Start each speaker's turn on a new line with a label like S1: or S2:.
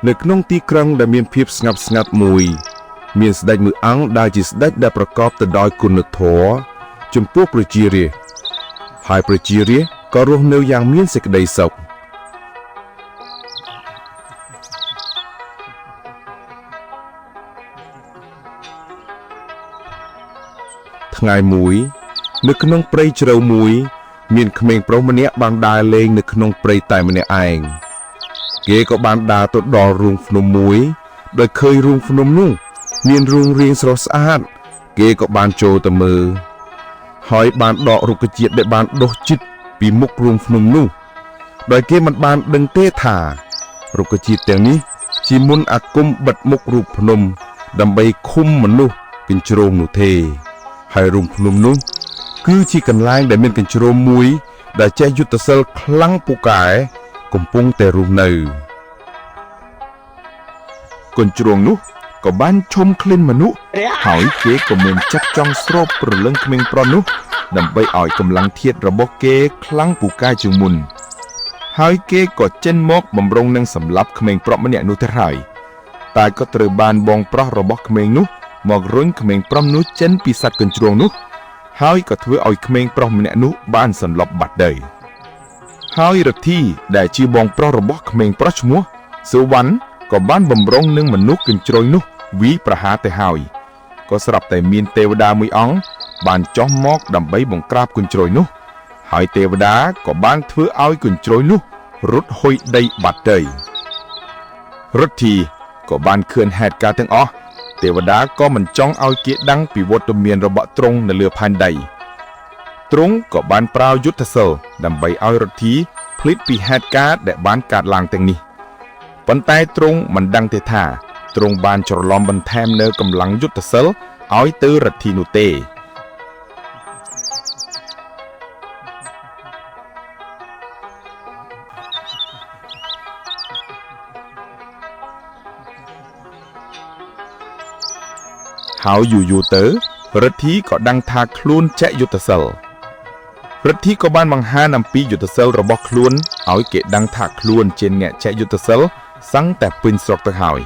S1: នៅក្នុងទីក្រុងដែលមានភាពស្ងប់ស្ងាត់មួយ មានស្ដេចមួយអង្គដែលជាស្ដេចដែលប្រកបទៅដោយគុណធម៌ចំពោះប្រជារាស្ត្រហើយប្រជារាស្ត្រក៏រស់នៅយ៉ាងមានសេចក្តីសុខ ថ្ងៃមួយ នៅក្នុងព្រៃជ្រៅមួយ មានក្មេងប្រុសម្នាក់បានដើរលេងនៅក្នុងព្រៃតែម្នាក់ឯងគេក៏បានដើរទៅដល់រូងភ្នំមួយដោយឃើញរូងភ្នំនោះ មានរូងរាងស្រស់ស្អាត គេក៏បានចូលទៅមើលហើយបានដករុក្ខជាតិដែលបានដុះជិតពីមុខរូងភ្នំនោះ ដោយគេមិនបានដឹងទេថារុក្ខជាតិទាំងនេះ ជាមន្តអាគមបិទមុខរូបភ្នំ ដើម្បីឃុំមនុស្សកញ្ជ្រោងនោះទេ ហើយរូងភ្នំនោះ គឺជាកន្លែងដែលមានកញ្ជ្រោមមួយ ដែលចេះយុទ្ធសិលខ្លាំងពូកែកំពុងតែរស់នៅ
S2: កញ្ជ្រោងនោះក៏បានឈុំក្លិនមនុស្សហើយគេក៏មានចិត្តចង់ស្រូបព្រលឹងក្មេងប្រុសនោះ ដើម្បីឲ្យកម្លាំងធាតុរបស់គេខ្លាំងពូកែជាងមុន ហើយគេក៏ចិនមកបំរុងនឹងសម្លាប់ក្មេងប្រុសម្នាក់នោះទៅហើយតែក៏ត្រូវបានបងប្រុសរបស់ក្មេងនោះមករុញក្មេងប្រុសនោះចិនពីសត្វកញ្ជ្រោងនោះ ហើយក៏ធ្វើឲ្យក្មេងប្រុសម្នាក់នោះបានសន្លប់បាត់ទៅហើយរដ្ឋីដែលជាបងប្រុសរបស់ក្មេងប្រុសឈ្មោះសុវណ្ណក៏បានបំរុងនឹងមនុស្សកញ្ជ្រោងនោះវីប្រហារទៅហើយក៏ស្រាប់តែមានទេវតាមួយអង្គបានចុះមកដើម្បីបង្ក្រាបកញ្ជ្រោងនោះ ហើយទេវតាក៏បានធ្វើឲ្យកញ្ជ្រោងនោះរត់ហុយដីបាត់ទៅរដ្ឋីក៏បានឃើញហេតុការណ៍ទាំងអស់ទេវតាក៏មិនចង់ឲ្យគេដឹងពីវត្តមានរបស់ទ្រង់នៅលើផែនដីទ្រង់ក៏បានប្រើយុទ្ធសិលដើម្បីឲ្យរដ្ឋីភ្លេចពីហេតុការណ៍ដែលបានកើតឡើងទាំងនេះប៉ុន្តែទ្រង់មិនដឹងទេថាទ្រង់បានច្រឡំបន្ថែមនៅកម្លាំងយុទ្ធសិលឲ្យទៅរដ្ឋីនោះទេ ហើយយូរៗទៅរដ្ឋីក៏ដឹងថាខ្លួនចេះយុទ្ធសិលរដ្ឋីក៏បានបង្ហាញអំពីយុទ្ធសិលរបស់ខ្លួនឲ្យគេដឹងថាខ្លួនជាអ្នកចេះយុទ្ធសិលសឹងតែពេញស្រុកទៅហើយ